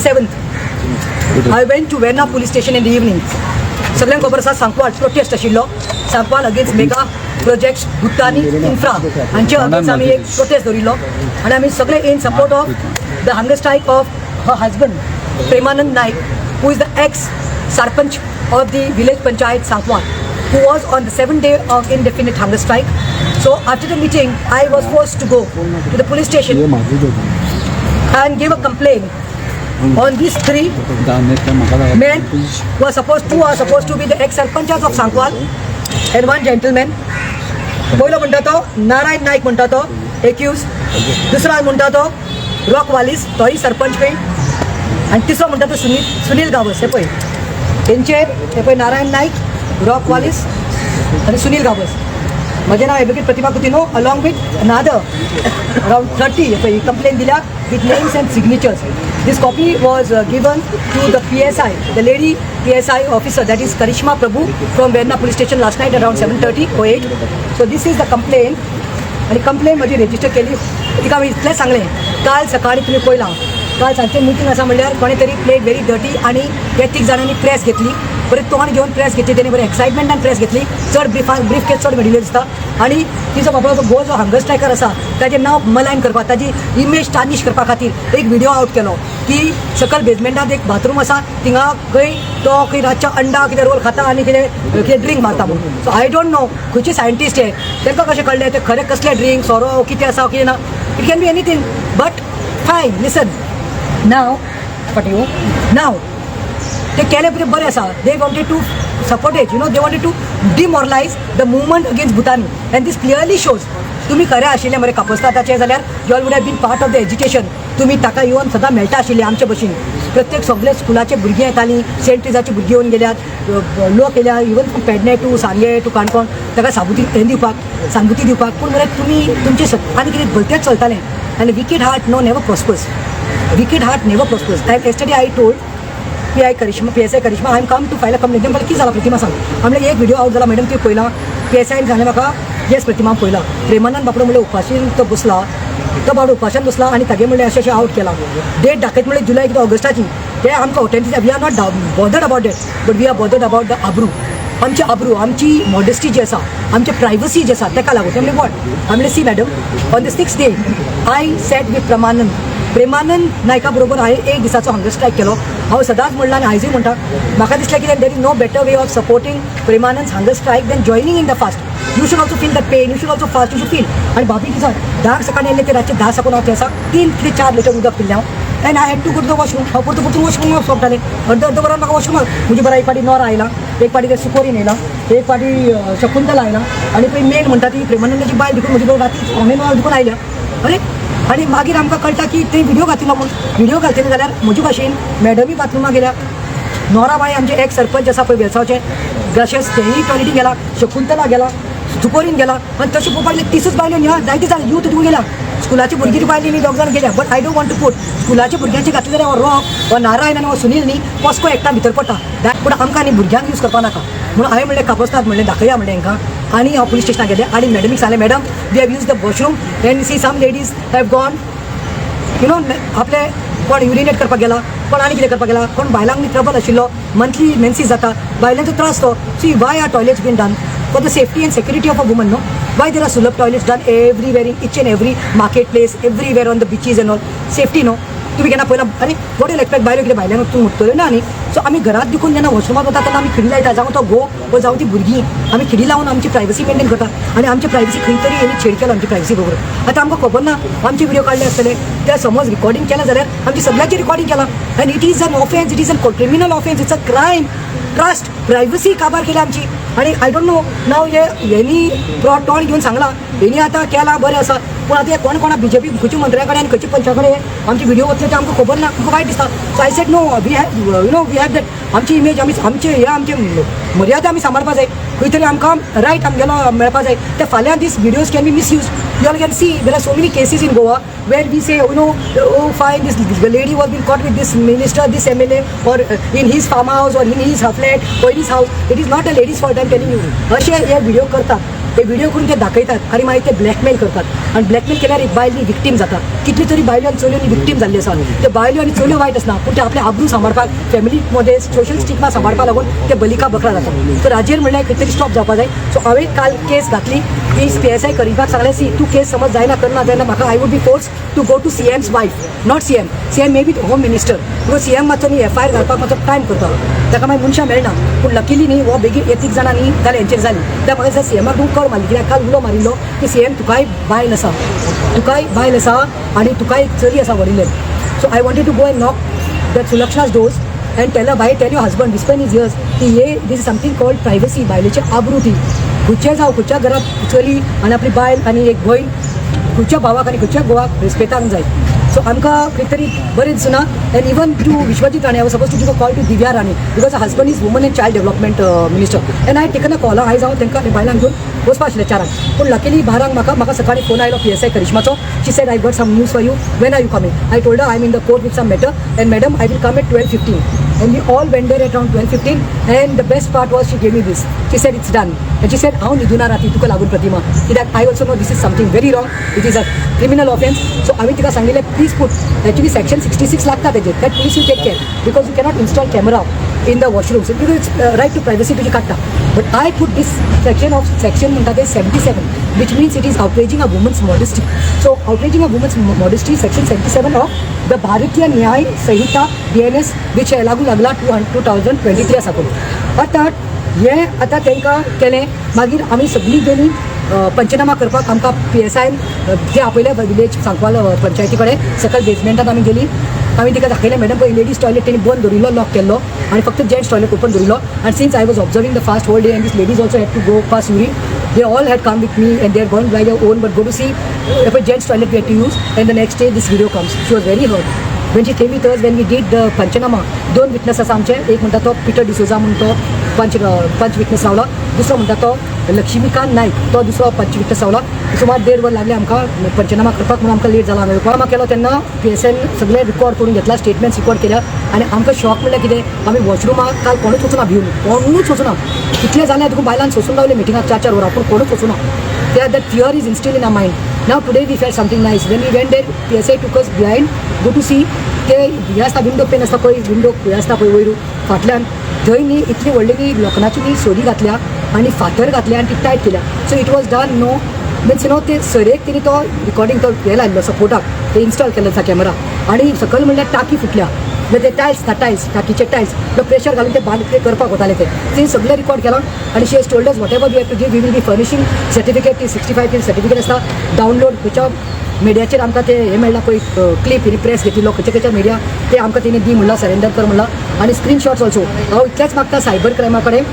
27th, I went to Verna police station in the evening. सगळ्यांक खबर आसा, Sankwal protest आशिल्लो, Sankwal against mega project Bhutani infra हांचे अगेन्स्ट आमी एक प्रोटेस्ट दवरिल्लो आनी आमी सगळे in support of the hunger strike of her husband Premanand Naik, who is the ex sarpanch of the village panchayat Sankwal, who was on the 7th day of indefinite hunger strike. So after the meeting, I was forced to go to the police station and give a complaint on these three men who are supposed two are supposed to be the ex-sarpanchas of Sankwal and one gentleman. पयलो म्हणटा तो नारायण नायक म्हणटा तो accused, दुसरो म्हणटा तो rock वालीस, तोय सरपंच खंय, आनी तिसरो म्हणटा तो सुनील गावस. हे पळय तेंचेर, हे पळय, नारायण नायक, रॉक वालीस आनी सुनील गावस. म्हजें नांव advocate Pratima Coutinho, along with another around 30. पळय, ही कंप्लेन दिल्या with names and signatures. This copy was given to the PSI, the lady PSI officer, that is Karishma Prabhu from Verna police station, last night around 7:30 or 8. So this is the complaint. आनी complain म्हजी register केली. तिका हांवें इतलें सांगलें, काल सकाळीं तुमी पळयलां, काल सांजचें मिटींग आसा म्हणल्यार कोणें तरी प्लेड व्हेरी डर्टी आनी हे तीग जाणांनी प्रेस घेतली, बरें तोंड घेवन प्रेस घेतली. तेणी बरें एक्सायटमेंटान प्रेस घेतली, चड ब्रिफान ब्रीफ केस चड मेळिल्ले दिसता. आनी तिचो बाबडो घोव जो हंगर स्ट्रायकर आसा, ताजें नांव मलायन करपाक, ताजी इमेज टार्निश करपा खातीर एक व्हिडिओ आउट केलो की सकयल बेजमेंटात एक बाथरूम आसा, थिंगा खंय तो खंय रातच्या अंडा कितें रोल खाता आनी कितें कितें ड्रिंक मारता म्हणून. सो I don't know खंयचे सायंटिस्ट हे, तांकां कशें कळ्ळें तें खरें कसलें ड्रिंक, सोरो कितें आसा कितें ना. It can be anything, but fine. Listen now, but you now ते केलें कितें बरें आसा. They wanted to support it, they wanted to demoralize the movement against Bhutani, and this clearly shows. तुमी खरें आशिल्ले मरे कापस्तादाचे जाल्यार you all would have been part of the agitation. तुमी ताका येवन सदां मेळटा आशिल्ले आमचे भशेन. प्रत्येक सगळे स्कुलाचे भुरगीं येतालीं, सेंट ट्रिजाची भुरगीं येवन गेल्यात, लोक येयल्या, even from Pedne to Sanguem to Canacona, ताका साबुती हें दिवपाक, सानुभूती दिवपाक. पूण मरे तुमी तुमचे आनी कितें भलतेंच चलतालें. आनी wicked heart no never prospers, wicked heart never prospers. Yesterday I told PI Karishma, PSI Karishma, I am come to file a complaint. म्हणलें, कितें जाला प्रतिमा, सांग. म्हणलें, एक व्हिडिओ आउट जाला मॅडम, ती पळयला? पी एस आयन सांगलें म्हाका, येस प्रतिमा, पळयला. प्रेमानंद बापडो म्हणलें उपाशीन तो बसला, तो बाबडो उपाशान बसला आनी तागे म्हणलें अशें अशें आउट केला. डेट दाखयत म्हणलें जुलय कितें ऑगस्टाची. ते आमकां authentic, we are not bothered about that, but we are bothered about the आब्रू. आमची आब्रू, आमची मॉडेस्टी जी आसा, आमची प्रायवसी जी आसा, ताका लागून. ते म्हणलें, what? म्हणलें, see madam, on the sixth day I sat with Premanand. Premanand नायका बरोबर हांवें एक दिसाचो हंगर स्ट्रायक केलो. हांव सदांच म्हणलां आनी आयजूय म्हणटा, म्हाका दिसलें की there is no better way of supporting Premanand hunger strike than joining in the fast. You should also feel that pain, you should also fast, you should feel. आनी भाभी दिसा 10 सकाळी येयल्ले ते रातचे 10 साकून हांव थंय आसा. 3 ते 4 लिटर उदक पिल्लें हांव and I had to go to the washroom. हांव परतून परतून वॉशरूमाक सोंपतालें. अर्द अर्द वरान म्हाका वॉशरूमाक. म्हजे बरें एक फावटी नोरा आयला, एक फावटी ते सुकोरीन येयला, एक फावटी शकुंतला आयला आनी पळय मेन म्हणटा ती प्रेमानंदाची बायल देखून म्हजे बरोबर राती 8:45 देखून आयल्या. अरे, आनी मागीर आमकां कळटा की ते व्हिडिओ घातिल्लो म्हूण. व्हिडिओ घातले जाल्यार म्हजे भाशेन मॅडमी बाथरुमाक गेल्या, नोराबाई आमचे एक सरपंच आसा पळय वेलसांवचे, तशेंच तेय टॉयलेटीक गेला, शकुंतला गेला, सुकोरीन गेला. आनी तशें पळोवपाक गेल्यार तिसूच बायलो न्ही, जायती जाण यूथ दिवन गेल्या. स्कुलाची भुरगीं बायली न्ही, दोग जाण गेल्या. But I don't want to put स्कुलाच्या भुरग्यांची घातली जाल्यार हो रॉक, हो नारायण आनी हो सुनील न्ही पॉस्को एक्टा भितर पडटा. पूण आमकां न्ही भुरग्यांक यूज करपा नाका म्हणून हांवें म्हणलें, कापस्ताद म्हणलें, दाखया म्हणलें हांकां. आनी हांव पुलीस स्टेशनाक गेलें आनी मॅडमीक सांगलें, madam, we have use the washroom and see, some ladies have gone, आपले कोण युरिनेट करपाक गेला, कोण आनी कितें करपाक गेला, कोण बायलांक ट्रबल आशिल्लो, मंथली मेन्सीस जाता, बायलांचो त्रास तो. See, why are toilets been done? For the safety and security of a woman, no? Why there are Sulabh toilets done everywhere, in each and every market place, everywhere on the beaches and all? Safety, no? तुम्ही केन्ना पयला? आनी what you'll expect? बायलो कितें भायल्यान वचून उरतल्यो ना न्ही. सो आमी घरात देखून जेन्ना वॉशरुमात वता तेन्ना आमी खिडी लायता, जावं तो घोव वा जावं ती भुरगीं. आमी खिडी लावन आमची प्रायवसी मेंटेन करता आनी आमची प्रायवसी खंय तरी हेणी छेड केलो आमची प्रायवसी बरोबर. आतां आमकां खबर ना आमचे व्हिडिओ काडले आसतले ते. समज रिकॉर्डिंग केलें जाल्यार आमची सगळ्याची रिकॉर्डिंग केलां and it is an offence, it is an criminal offence, it's a crime. Trust, privacy काबार केल्या आमची. आनी I don't know नाव हे हेणी तोंड घेवन सांगलां, हेणी आतां केलां, बरें आसा. पूण आतां हे कोण कोणा बीजेपी खंयच्या मंत्र्या कडेन आनी खंयच्या पंचा कडेन आमचे व्हिडिओ वतले ते आमकां खबर ना. आमकां वायट दिसता. So I said no, we have we have that आमची इमेज आमी, आमचे हे, आमचे मर्यादा आमी सांबाळपा जाय. खंय तरी आमकां रायट आमगेलो मेळपा जाय. ते फाल्यां these videos can be misuse. You all can see there are so many cases in Goa where we say, oh, fine, this lady was been caught with this minister, this MLA, or in his farmhouse or in his flat or in his house. It is not a lady's fault, I'm telling you. असे हे video करतात. ते video करून ते दाखयतात आनी मागीर ते ब्लॅकमेल करतात. आनी ब्लॅकमेल केल्यार एक बायल न्ही विक्टीम जाता. कितली तरी बायलो आनी चलयो न्ही विक्टीम जाल्ली आसा. ते बायलो आनी चलयो वायट आसना, पूण ते आपले आब्रू सांबाळपाक, फॅमिली मध्ये सोशल स्टिग्मा सांबाळपाक लागून ते बलिका बकरा जाता. तर हाजेर म्हणल्यार खंय तरी स्टॉप जावपा जाय. सो हांवें काल केस घातली ती पीएसआय करिश्माक सांगलें, सी, तूं केस समज जायना करना जाल्यार म्हाका I would be forced to go to CM's wife, not CM, CM may be home minister, because CM मातसो न्ही एफआयआर घालपाक मातसो टायम करता, ताका मागीर मनशां मेळना. पूण लकीली न्ही हो बेगीन हे तीग जाणां न्ही जाल्यार हेंचेर जाली. त्या म्हाका दिसता सीएमाक तूं कॉल मारली, कित्याक काल उलो मारिल्लो की सीएम, तुकाय बायल आसा, तुकाय बायल आसा आनी तुकाय एक चली आसा व्हडिल्ले. So I wanted to go and knock that Sulakshana's doors and tell, "Bye, tell your husband, whisper in his ears की हे this is something called privacy." बायलेची आब्रू ती. खंयच्या जावं, खंयच्या घरात चली आनी आपली बायल आनी एक भयण, खंयच्या भावाक आनी खंयच्या घोवाक रेस्पेतांक जाय. सो आमकां खंय तरी बरें दिसना. And even to Vishwajit Rane, I was supposed to give a call to Divya Rane because husband is woman and child development minister, and I taken a call. आयज हांव तांकां बायलांक घेवन वचपा आशिल्लें 4आंक, पूण लकीली 12आंक म्हाका म्हाका सकाळीं फोन आयलो PSI करिश्माचो. She said, "I got some news for you. When are you coming?" I told I am in the court with some matter and madam, I will come at 12:15. And we all went there at around 12:15, and the best part was she gave me this. She said, "It's done." And she said, "हांव न्हिदुना राती तुका लागून प्रतिमा, कित्याक I also know this is something very wrong. It is a criminal offence." So हांवें तिका सांगिल्लें, please put actually section 66 लागता तेजेर, that police will take care, because you cannot install camera in the washrooms because it's right to privacy तुजी काडटा. But I put this section of section म्हणटा ते 77, which means it is outraging a woman's modesty. So outraging a woman's modesty, section 77 of the Bharatiya Nyaya Sanhita, BNS, which लागू लागला 2023 आसा. पळय, आतां हें आतां तांकां केलें. मागीर आमी सगळीं गेलीं पंचनामा करपाक. आमकां पीएसआयन जे आपयलें विलेज सांकवाल पंचायती कडेन सकयल बेजमेंटान आमी गेलीं. आमी तिका दाखयलें, मॅडम, पळय, लेडीज टॉयलेट तेणी बंद दवरिल्लो, लॉक केल्लो आनी फक्त जेंट्स टॉयलेट ओपन दवरिल्लो. आनी since I was observing the fast whole day and these ladies also had to go pass urine, they all had come with me and they had gone by their own, but go to see if a gents toilet we had to use. And the next day this video comes. She was very hurt when she came with us, when we did the panchanama. दोन witness आसा आमचे. एक म्हणटा तो Peter D'Souza म्हणून, तो पंच पंच विटनस रावला. दुसरो म्हणटा तो लक्ष्मीकांत नायक, तो दुसरो पंच विटनस रावला. सुमार देड वर लागले आमकां पंचनामा करपाक, म्हणून आमकां लेट जाला. पंचनामा केलो तेन्ना पीएसआयन सगळे रिकॉर्ड करून घेतला, स्टेटमेंट्स रिकॉर्ड केल्या. आनी आमकां शॉक म्हणल्यार कितें, आमी वॉशरुमाक काल कोणूच वचूना भिवन, कोणूच वचूना. कितलें जालें तुका, बायलांक सोसून रावले मिटिंगाक चार चार वरां, पूण कोणूच वचूना. That that fear is instilled in our mind. Now today we felt something nice. When we went there, PSI took us behind, go to see ते हे आसता, विंडो पेन आसता पळय, विंडो हे आसता पळय वयर फाटल्यान, थंय न्ही इतली व्हडली न्ही लोखणाची न्ही सरी घातल्या आनी फातर घातल्या आनी ती टायट केल्या. So it was done, no means you know ते सरयेक तेणी तो रिकॉर्डिंग तो हे लायल्लो सपोर्टाक, ते इन्स्टॉल केल्लो आसा कॅमेरा. आनी सकयल म्हणल्यार टाकी फुटल्या, म्हणजे ते टायल्स ना, टायल्स, टाकीचे टायल्स तो प्रेशर घालून ते बांद ते करपाक वताले. ते ते सगळें रिकॉर्ड केलां आनी she has told us whatever we have to give, we will be furnishing certificate. ती 65 ती सर्टिफिकेट आसता. डावनलोड खंयच्या मिडियाचेर आमकां ते हे मेळ्ळा पळय, क्लिप हिणी प्रेस घेतिल्लो खंयच्या खंयच्या मिडिया, ते आमकां तेणी दी म्हणलां, सरेंडर कर म्हणलां आनी स्क्रीनशॉट्स ऑल्सो. हांव इतलेंच मागता सायबर क्रायमा कडेन.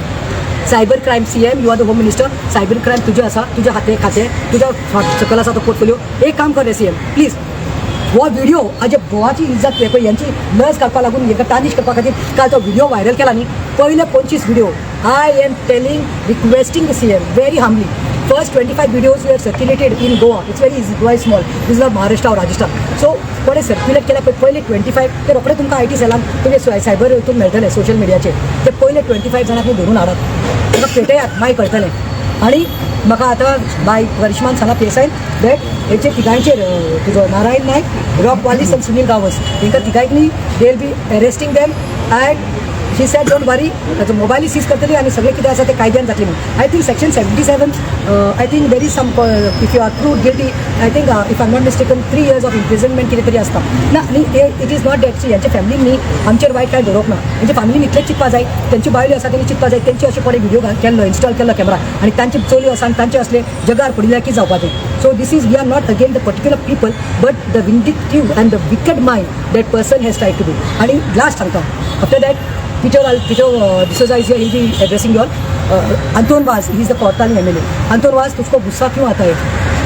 Cyber crime, CM, you are the home minister. Cyber crime तुजें आसा, तुज्या हाते खातें, तुज्या सकयल आसा तो पोर्टफोलियो. एक काम कर रे सीएम, प्लीज, हो व्हिडिओ हाजे घोवाची इज्जत पळय, यांची लज काडपा लागून, हेका टार्निश करपा खातीर काल तो व्हिडिओ व्हायरल केला न्ही, पयले 25 video, I am telling, requesting the CM very humbly, first 25 videos you have circulated in Goa. It's very easy, Goa is small, this not Maharashtra or Rajasthan. So कोणें circulate केल्या पळय पयले 25, ते रोखडे तुमकां IT सेलान तुमचे सायबर हितून मेळटले सोशल मिडियाचेर. ते पयले 25 जाणांक धरून हाडात, तांकां पेटयात, मागीर कळटलें. आनी म्हाका आतां बाय करिश्मान सांगला पीएसआयन that हेचे तिगांचेर, तुजो नारायण नायक, रॉक वालीस आनी सुनील गांवस, हेंकां तिगांयक न्ही they will be arresting them. And she said, "Don't worry," ताचो मोबायलय सीज करतली आनी सगळें कितें आसा तें कायद्यान जातलें म्हणून. I think section 77, I think there is some, if you are proved guilty, I think, if I am not mistaken, 3 years of imprisonment कितें तरी आसता ना. न्ही ते it is not that यांच्या फॅमिलीन न्ही आमचेर वायट कांय दवरप ना. हेंच्या फॅमिलीन इतलेंच चिंतपा जाय, तेंच्यो बायलो आसा तेणी चिंतपा जाय, तेंचे अशें कोणें व्हिडिओ केल्लो, इन्स्टॉल केल्लो कॅमेरा आनी तांची चलयो आसा आनी तांचे असले जगार पडिल्ले कितें जावपाचें. So this is, we are not against the particular people, but the vindictive and the wicked mind that person has tried to do. आनी लास्ट सांगता, after that Peter D'Souza is here, he'll be addressing you all. Anton Vaz, he is the Cortalim MLA. Anton Vaz, तुझको गुस्सा क्यों आता है?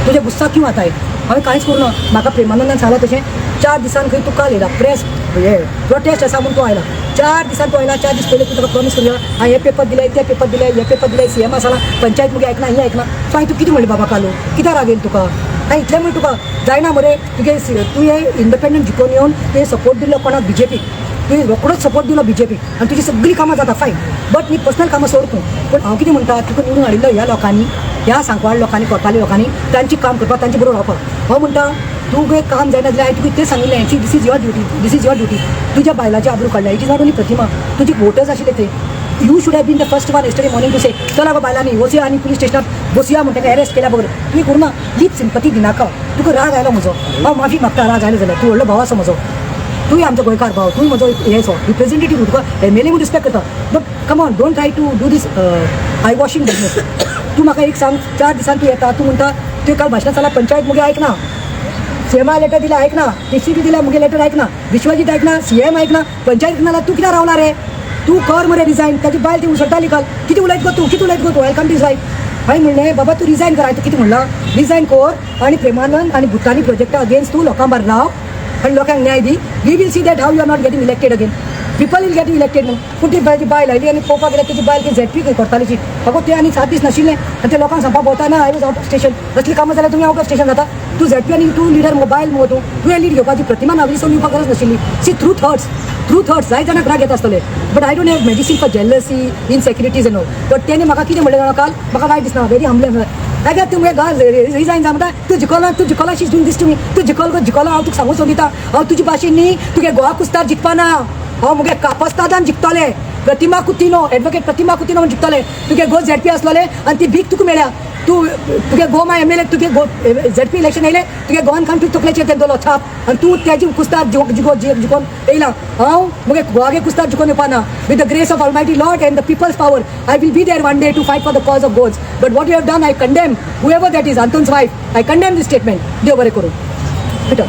तुझे गुस्सा क्यों आता है? हांवें कांयच करूं ना. म्हाका प्रेमानंदान सांगलां तशें 4 दिसान खंय तूं काल येयला, प्रेस हे प्रोटेस्ट आसा म्हूण तूं आयला. 4 दिसान तूं आयला. 4 दीस पयलीं तूं ताका प्रॉमीस करूया, हांवें हे पेपर दिले, ते पेपर दिले, हे पेपर दिले, सीएम आसा, पंचायत मुगे आयकना, हें आयकना. सो हांवें तूं कितें म्हणलें बाबा कालू, कित्याक राग येयलो तुका? हांवें इतलें म्हणलें तुका, जायना मरे तुगे, तूं हे इंडिपेंडंट जिखून येवन तुवें सपोर्ट दिल्लो कोणाक? बीजेपीक. तुवें रोकडोच सपोर्ट दिलो बीजेपीक आनी तुजी सगळीं कामां जाता, फायन, बट न्ही पर्सनल कामां सोड तूं. पूण हांव कितें म्हणटा, तुका निवडून हाडिल्लो ह्या लोकांनी, ह्या सांकवाळ लोकांनी, कोरपाली लोकांनी, तांची काम करपाक, तांचे बरोबर रावपाक. हांव म्हणटा, तुवें काम जायना जाल्यार हांवें तुका इतलें सांगिल्लें, see, this is your duty, this is your duty. तुज्या बायलाची आबरू काडल्या. It is not only Pratima, तुजी वोटर्स आशिल्ले ते. You should have been the first one yesterday morning to say, चला गो बायलांनी, वचया आनी पुलीस स्टेशनार बसया म्हणटा, अरेस्ट केल्या बगर. तुवें करूं ना. लीप सिंपती दिनाका. तुका राग आयलो म्हजो, हांव माफी मागता राग आयलो जाल्यार. तूं व्हडलो भाव आसा म्हजो, तूंय आमचो गोंयकार भाव, तूंय म्हजो हे सो रिप्रेझेंटेटीव, तुका एमएलए म्हूण रिस्पेक्ट करता, but come on, don't try to do this eye washing business. तूं म्हाका एक सांग, 4 दिसान तूं येता, तूं म्हणटा, तुवें काल भाशणां जाल्यार पंचायत मुगे आयकना, सीएमा लेटर दिला आयकना, टीसीपी दिला मुगे लेटर आयकना, विश्वजीत आयकना, सीएम आयकना, पंचायत आयकना, तूं कित्याक रावला रे? तूं कर मरे रिजायन. ताजी बायल ती उसळटाली काल. कितें उलयत गो तूं? कितें उलयत गो तूं? Welcome to life. हांवें म्हणलें, बाबा, तूं रिजायन कर. हांवें कितें म्हणलां? रिजायन कर आनी प्रेमानंद आनी भुतानी प्रोजेक्टा अगेन्स्ट तूं लोकां बार राव आनी लोकांक न्याय दी. We will see that how you are not getting elected again. People will get elected न्हू. पूण ती बायची बायल आयली आनी पळोवपाक गेल्यार तेजी बायल ती झेडपी खंय करताली. अगो, ते आनी 7 दीस नाशिल्लें आनी ते लोकांक सांगपाक भोंवता ना, I was out of station. असली कामां जाल्यार तुमी आउट ऑफ स्टेशन जाता. तूं झेडपी आनी तूं लिडर मुगो, बायल मुगो तूं. तुवें लीड घेवपाची, प्रतिमा नागरी सोडून येवपाक गरज नाशिल्ली. See, truth hurts, truth hurts. जाय जाणांक राग येता आसतले, but I don't have medicine for jealousy, insecurities and all. But तेणे म्हाका कितें म्हणलें जाणा काल? म्हाका वायट दिसना, व्हेरी हंबल. अगे, तूं मुगे गांव रिजायन जा म्हणटा. तूं जिखलो, तूं जिखलो. She doing this to me. तूं जिखल गो, जिखलो. हांव तुका सांगून सोदिता, हांव तुजे भाशेन न्ही, तुगे गोवा कुस्तार जिखपाना. हांव मुगे कापस्तादान जिखतले. प्रतिमा कुतिनो, एडवोकेट प्रतिमा कुतिनो म्हूण जिखतले. तुगे गो झेडपी आसलोले आनी ती भीक तुका मेळ्ळ्या. तूं तुगे गो मा एमएलए, तुगे गो झेडपी इलेक्शन येयले, तुगे गोवान काम तुगे तकलेचेर ते दोलो छाप आनी तूं तेजी कुस्तार जिखो जिखोन येयला. हांव मुगे गोवागे कुस्तार जिखोन येवपाना. With the grace of Almighty Lord and the people's power, I will be there one day to fight for the cause of Goans. But what you have done, I condemn. Whoever that is, Anton's wife, I condemn this statement. देव बरें करूं. बेटा.